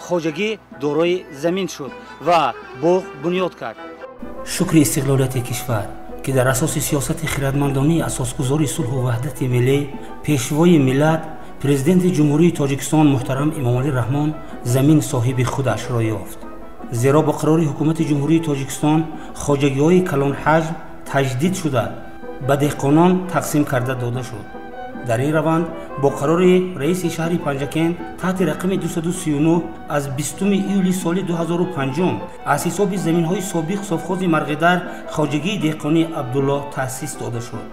Хоҷагӣ дорои замин шуд ва боғ бунёд кард. Шукри истиқлолияти кишвар, ки дар асоси сиёсати хирадмандонии асосгузори сулҳу ваҳдати миллӣ, пешвои миллат, президенти Ҷумҳурии Тоҷикистон муҳтарам Эмомалӣ Раҳмон замин соҳиби худашро ёфт. Зеро бо қарори Ҳукумати Ҷумҳурии Тоҷикистон хоҷагиҳои калонҳаҷм таҷдид шуда, ба деҳқонон тақсим карда дода шуд. Дар ин раванд бо қарори раиси шаҳри Панҷакент таҳти рақами 239 аз 20 июли соли 2005 аз ҳисоби заминҳои собиқ совхози Марғидар хоҷагии деҳқонии Абдулло таъсис дода шуд.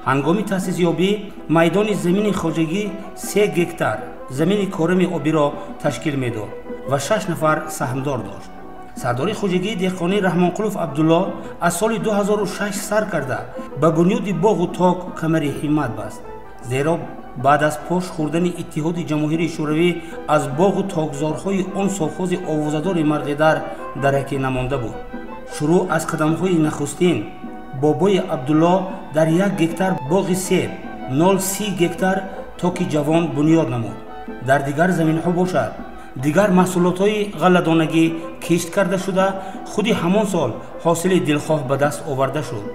Ҳангоми таъсисёбӣ майдони замини хоҷагӣ 3 гектар замини корами обиро ташкил медод ва 6 нафар саҳмдор дошт. Сардори хоҷагии деҳқонӣ Раҳмонқулов Абдулло аз соли 2006 сар карда ба бунёди боғу ток камари ҳиммат баст. Зеро баъд аз пош хӯрдани Иттиҳоди Ҷамоҳири Шӯравӣ аз боғу токзорҳои он совхози овозадори Марғидар дараке намонда буд. Шурӯъ аз қадамҳои нахустин бобои Абдулло дар 1 гектар боғи себ, 0,30 гектар токи ҷавон бунёд намуд. Дар дигар заминҳо бошад, дигар маҳсулотҳои ғалладонагӣ кишт карда шуда, худи ҳамон сол ҳосили дилхоҳ ба даст оварда шуд.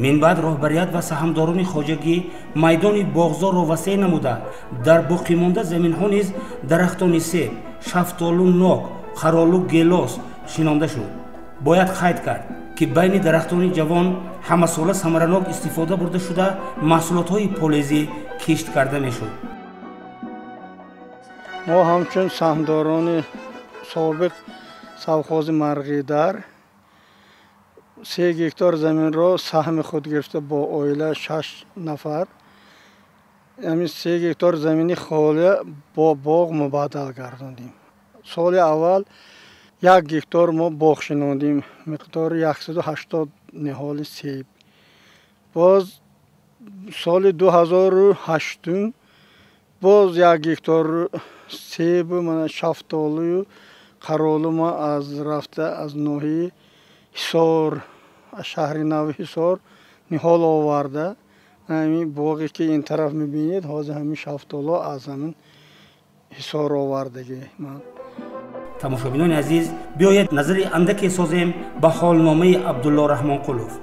Минбаъд роҳбарият ва саҳмдорони хоҷагӣ майдони боғзорро васеъ намуда, дар боқимонда заминҳо низ дарахтони себ, шафтолу нок, қаролу гелос шинонда шуд. Бояд қайд кард, ки байни дарахтони ҷавон ҳамасола самаранок истифода бурда шуда, маҳсулотҳои полезӣ кишт карда мешуд. Мо ҳамчун саҳмдорони собиқ совхози Марғидар 3 гектар заминро саҳми худ гирифта бо оила 6 нафар, ҳамин 3 гектар замини холия бо боғ мубаддал гардондем. Соли аввал 1 гектар мо боғ шинондем, миқдори 180 ниҳоли себ. Боз соли 2008 боз 1 гектар себу мана шафтолую қаролу мо аз рафта аз ноҳияи Ҳисор, аз шаҳри нави Ҳисор ниҳол оварда, ҳамин боғе ки ин тараф мебинед, ҳозир ҳамин шафтоло аз ҳамин Ҳисор овардагӣ ман. Тамошобинони азиз, биёед назари андаке созем ба ҳолномаи Абдулло Раҳмонқулов.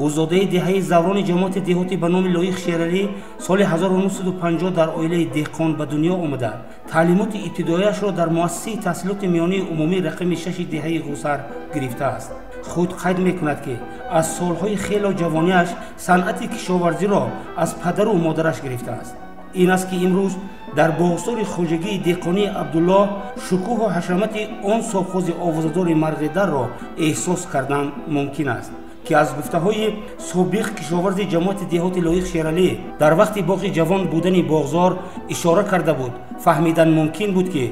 Ӯ зодаи деҳаи Заврони ҷамоати деҳотӣ ба номи Лоиқ Шералӣ соли 1950 дар оилаи деҳқон ба дунё омада, таълимоти ибтидояшро дар муассисаи таҳсилоти миёнии умумӣ рақами 6 деҳаи Ғусар гирифтааст. Худ қайд мекунад, ки аз солҳои хело ҷавониаш санъати кишоварзиро аз падару модараш гирифтааст. Ин аст, ки имрӯз дар боғзори хоҷагии деҳқонии Абдулло шукӯҳу ҳашамати он совхози овозадори Марғидарро эҳсос кардан мумкин аст, ки аз гуфтаҳои собиқ кишоварзи ҷамоати деҳоти Лоиқ Шералӣ дар вақти боғи ҷавон будани боғзор ишора карда буд, фаҳмидан мумкин буд, ки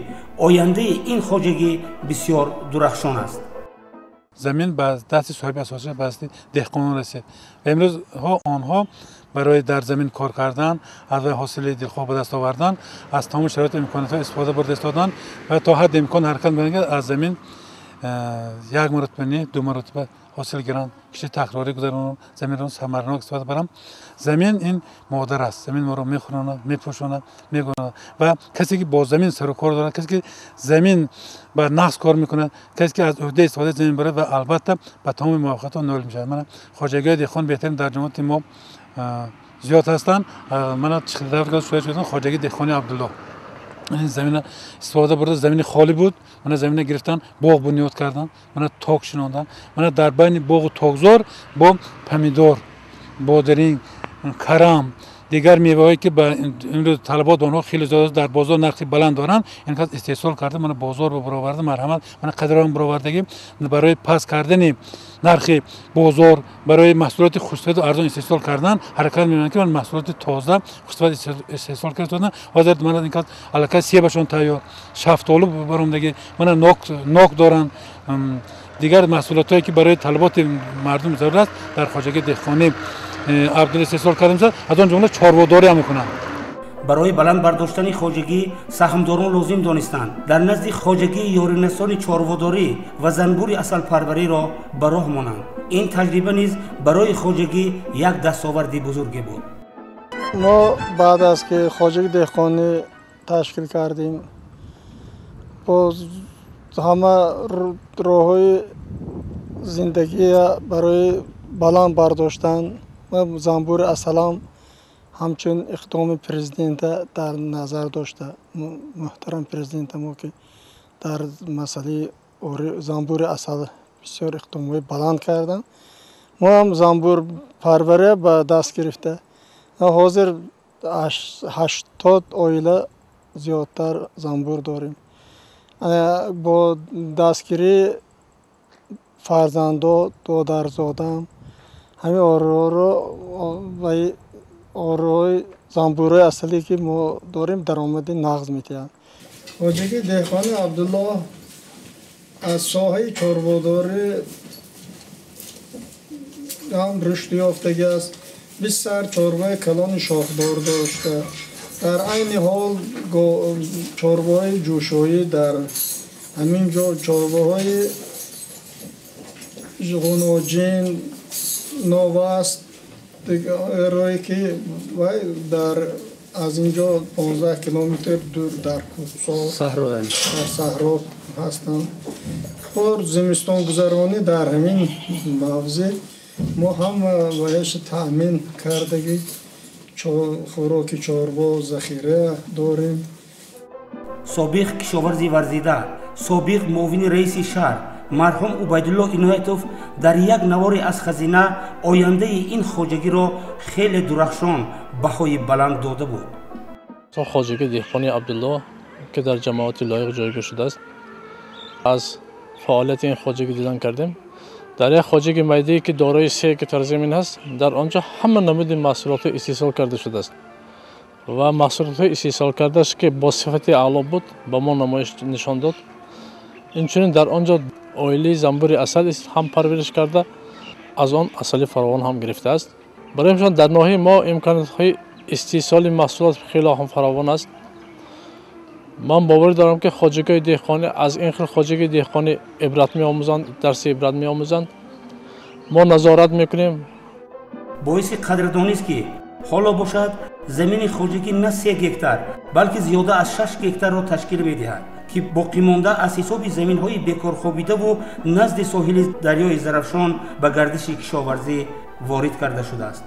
ояндаи ин хоҷагӣ бисёр дурахшон аст. Замин ба дасти соҳиби асосӣ, ба дасти деҳқонон расид ва имрӯзҳо онҳо барои дар замин кор кардан, аз вай ҳосили дилхоҳ ба даст овардан, аз тамоми шароиту имкониятҳо истифода бурда истоданд ва то ҳадди имкон ҳаракат мекунанд, аз замин як маротиба не, ду маротиба ҳосил гиранд, кишти такрорӣ гузаронанд, заминро самаранок истифода баранд. Замин ин модар аст, замин моро мехӯронад, мепӯшонад, мегӯронад ва касе ки бо замин сару кор дорад, касе ки замин ба нақс кор мекунад, касе ки аз ӯҳдаи истифодаи замин барад ва албатта ба тамоми муваффақиятҳо ноил мешавад. Мана хоҷагиҳои деҳқон беҳтарин дар ҷамоати мо зиёд ҳастанд. Мана шояд хоҷагии деҳқони Абдулло ин замина истифода бурда, замини холӣ буд, мана замина гирифтан, боғ бунёд кардан, мана ток шинондан, мана дар байни боғу токзор бо помидор, бодиринг, карам, дигар меваҳое ки ба имрӯз талабот онҳо хеле зиёд аст, дар бозор нархи баланд доранд, ин кас истеҳсол карда, мана бозор ба бароварда, марҳамат, мана қадрон баровардагӣ барои паст кардани нархи бозор, барои маҳсулоти хушсифату арзон истеҳсол кардан ҳаракат мекунанд, ки ман маҳсулоти тоза хушсифат истеҳсол карда. Ҳозир мана ин кас аллакай себашон тайёр, шафтолу баромадагӣ, мана нок доранд, дигар маҳсулотҳое ки барои талаботи мардум зарур аст дар хоҷагии деҳқонӣ Абдулло истеҳсол карда мешавад, аз он ҷумла чорводорӣ ҳам мекунанд. Барои баланд бардоштани хоҷагӣ саҳмдорон лозим донистанд дар назди хоҷагии ёринасони чорводорӣ ва занбури асалпарвариро ба роҳ монанд. Ин таҷриба низ барои хоҷагӣ як дастоварди бузурге буд. Мо баъд аз ки хоҷагии деҳқонӣ ташкил кардем, боз Ҳама роҳҳои зиндагия барои баланд бардоштан ва занбури асалам ҳамчун иқдоми президента дар назар дошта, муҳтарам президента мо ки дар масъалаи занбури асал бисёр иқдомҳои баланд карданд. Мо ҳам занбурпарвария ба даст гирифта. Ҳозир 80 оила зиёдтар занбур дорем. Бо дастгирии фарзандо, додарзодам ҳамин ороро ва ороҳои занбурҳои асале ки мо дорем даромади нағз медиҳанд. Хоҷагии деҳқони Абдуллоҳ аз соҳаи чорводорӣ ҳам рушд ёфтагӣ аст. 20 сар чорвои калони шохдор дошта. Дар айни ҳол чорвоҳои ҷӯшоӣ дар ҳамин ҷо чорвоҳои ғуноҷин, новаст рое ки дар аз ин ҷо 15 километр дур дар кӯҳсор дар саҳро ҳастанд. Хор зимистонгузаронӣ дар ҳамин мавзеъ мо ҳама ваяш таъмин кардагӣ, хӯроки чорво захира дорем. Собиқ кишоварзи варзида, собиқ муовини раиси шаҳр марҳум Убайдулло Иноятов дар як навори аз хазина ояндаи ин хоҷагиро хеле дурахшон баҳои баланд дода буд. Хоҷагии деҳқони Абдулло ки дар ҷамоати Лоиқ ҷойгир шудааст, аз фаъолияти ин хоҷагӣ дидан кардем. Дар як хоҷагии майдае ки дорои 3 гектар замин аст, дар он ҷо ҳама намуди маҳсулотҳо истеҳсол карда шудааст ва маҳсулотҳои истеҳсол кардааш ки бо сифати аъло буд ба мо намоиш нишон дод. Инчунин дар он ҷо оилаи занбури асал ҳам парвариш карда, аз он асали фаровон ҳам гирифтааст. Барои мисол дар ноҳияи мо имкониятҳои истеҳсоли маҳсулот хеле ҳам фаровон аст. Ман боварӣ дорам ки хоҷагиҳои деҳқонӣ аз ин хел хоҷагии деҳқонӣ ибрат меомӯзанд, дарси ибрат меомӯзанд. Мо назорат мекунем. Боиси қадрдонист ки ҳоло бошад замини хоҷагӣ на 3 гектар, балки зиёда аз 6 гектарро ташкил медиҳад, ки боқимонда аз ҳисоби заминҳои бекорхобидаву назди соҳили дарёи Зарафшон ба гардиши кишоварзӣ ворид карда шудааст.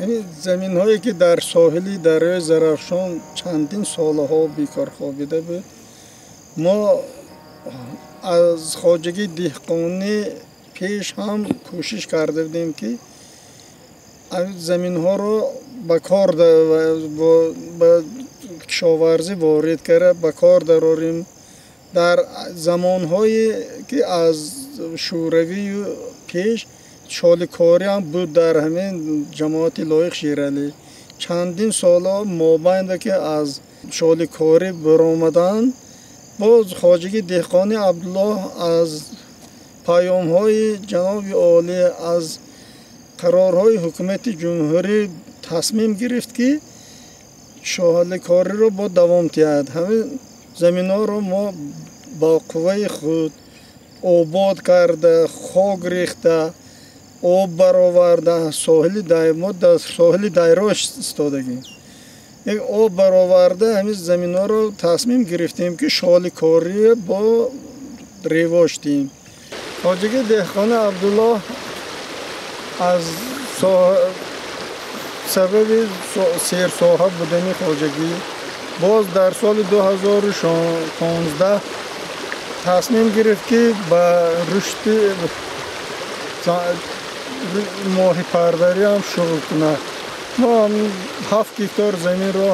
Яъне заминҳое ки дар соҳили дарёи Зарафшон чандин солаҳо бекорхобида буд, мо аз хоҷагии деҳқонӣ пеш ҳам кӯшиш карда будем ки заминҳоро ба кор ба кишоварзӣ ворид карда ба кор дарорем. Дар замонҳое ки аз шӯравию пеш шоликорӣ ҳам буд дар ҳамин ҷамоати Лоиқ Шералӣ. Чандин солҳо мобайнда ки аз шоликорӣ баромаданд, боз хоҷагии деҳқони Абдуллоҳ аз паёмҳои ҷаноби олӣ, аз қарорҳои ҳукумати ҷумҳурӣ тасмим гирифт ки шоликориро бо давом диҳад. Ҳамин заминҳоро мо бо қувваи худ обод карда, хок рехта, об бароварда, мо дар соҳили дайро истодагем. Як об бароварда ҳамин заминҳоро тасмим гирифтем ки шоликорӣ бо ривоҷ диҳем. Хоҷагии деҳқони Абдуллоҳ аз сабаби серсоҳа будани хоҷагӣ боз дар соли 2015 тасмим гирифт ки ба рушди моҳипарварӣ ҳам шуғл кунад. Мо 7 гектар заминро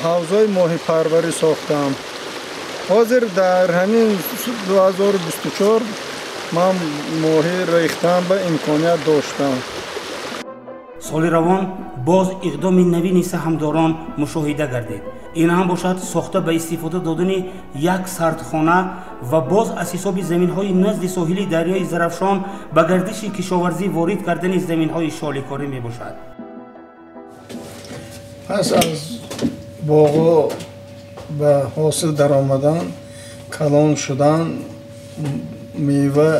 ҳавзҳои моҳипарварӣ сохтам. Ҳозир дар ҳамин 2024 ман моҳӣ рехтан ба имконият доштам. Соли равон боз иқдоми навини саҳмдорон мушоҳида гардид. Ин ҳам бошад сохта ба истифода додани як сардхона ва боз аз ҳисоби заминҳои назди соҳили дарёи Зарафшон ба гардиши кишоварзӣ ворид кардани заминҳои шоликорӣ мебошад. Пас аз боғҳо ба ҳосил даромадан, калон шудан, мева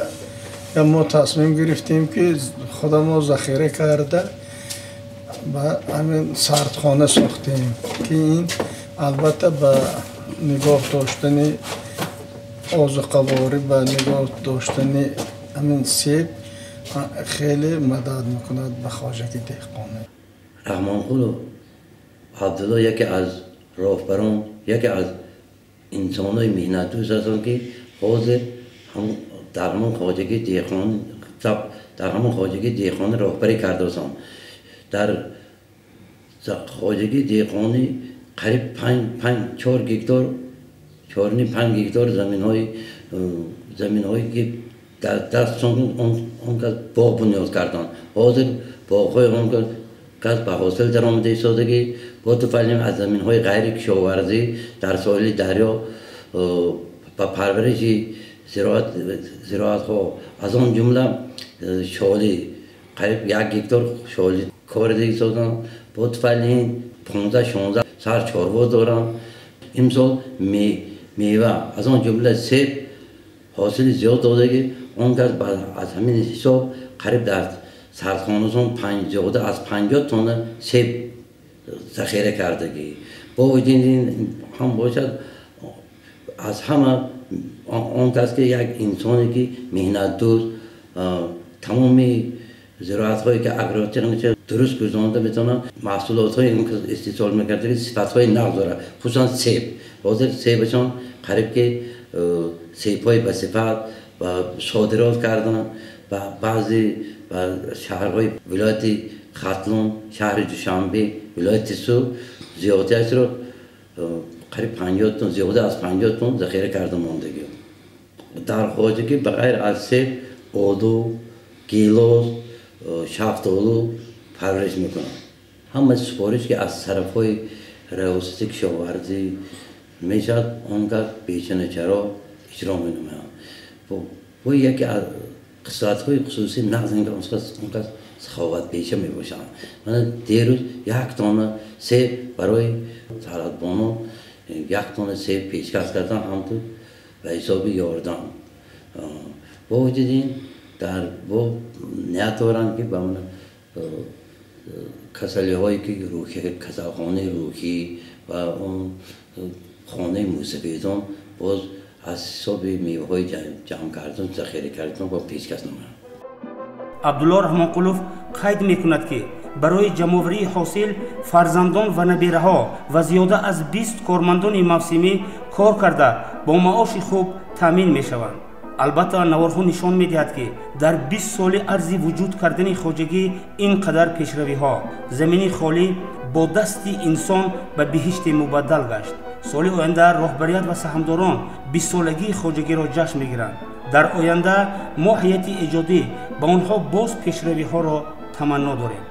мо тасмим гирифтем ки худамо захира карда ба ҳамин сардхона сохтем, ки ин албатта ба нигоҳ доштани озуқаворӣ ба нигоҳ доштани ҳамин себ хеле мадад мекунад ба хоҷагии деҳқонӣ. Раҳмонқулов Абдулло яке аз роҳбарон, яке аз инсонҳои меҳнатдӯст ҳастанд, ки ҳозир дар ҳамон хоҷагии деҳқон дар ҳамон хоҷагии деҳқонӣ роҳбарӣ кардаанд. Дар хоҷагии деҳқонӣ қариб 4 гектар, 4.5 гектар заминҳое ки дар дастшон он кас боғ бунёд карданд. Ҳозир боғҳои он кас ба ҳосил даромада истодагӣ. Бо туфайлим аз заминҳои ғайрикишоварзӣ дар соҳили дарё ба парвариши зироатҳо, аз он ҷумла шолӣ, қариб 1 гектар шолӣ корида истоданд. Бо туфайли 15-16 сар чорво доранд. Имсол мева, аз он ҷумла себ ҳосили зиёд додагӣ. Он кас аз ҳамин ҳисоб қариб дар сардхонасон зиёда аз 50 тонна себ захира кардагӣ. Бо вуҷуди ин ҳам бошад, аз ҳама он кас ки як инсоне ки меҳнатдӯст, тамоми зироатҳое ки агротехника дуруст гузаронда метавонанд, маҳсулотҳои истеҳсол мекарда сифатҳои нағз дорад, хусусан себ. Ҳозир себашон қариб ки себҳои ба сифат ва содирот карданд ба баъзе шаҳрҳои вилояти Хатлон, шаҳри Душанбе, вилояти Суғд зиёдиашро қариб 50 тонна, зиёда аз 50 тонна захира карда мондагӣ. Дар хоҷагӣ ба ғайр аз себ, оду, гилос, шафтолу парвариш мекунанд. Ҳама супориш ки аз тарафҳои раёсати кишоварзӣ мешавад, он кас бечуну-чаро иҷро менамоянд. Бо яке аз қисматҳои хусусии нағз ин он кас саховатпеша мебошанд. Мана дерӯз 1 тонна себ барои сарҳадбонон 1 тонна себ пешкаш карданд, ҳамту ба ҳисоби ёрдам. Бо вуҷуди ин дар бо ният доранд ки ба касалиҳое ки рӯҳӣ, касалхонаи рӯҳӣ ва он хонаи мусафидон боз аз ҳисоби меваҳои ҷамъ кардан, захира кардан бо пешкаш намоянд. Абдулло Раҳмонқулов қайд мекунад, ки барои ҷамъоварии ҳосил фарзандон ва набираҳо ва зиёда аз 20 кормандони мавсимӣ кор карда бо маоши хуб таъмин мешаванд. Албатта, наворҳо нишон медиҳад, ки дар 20 соли арзи вуҷуд кардани хоҷагӣ ин қадар пешравиҳо, замини холӣ бо дасти инсон ба биҳиште мубаддал гашт. Соли оянда роҳбарият ва саҳмдорон 20-солагии хоҷагиро ҷашн мегиранд. Дар оянда мо ҳайати эҷодӣ ба онҳо боз пешравиҳоро таманно дорем.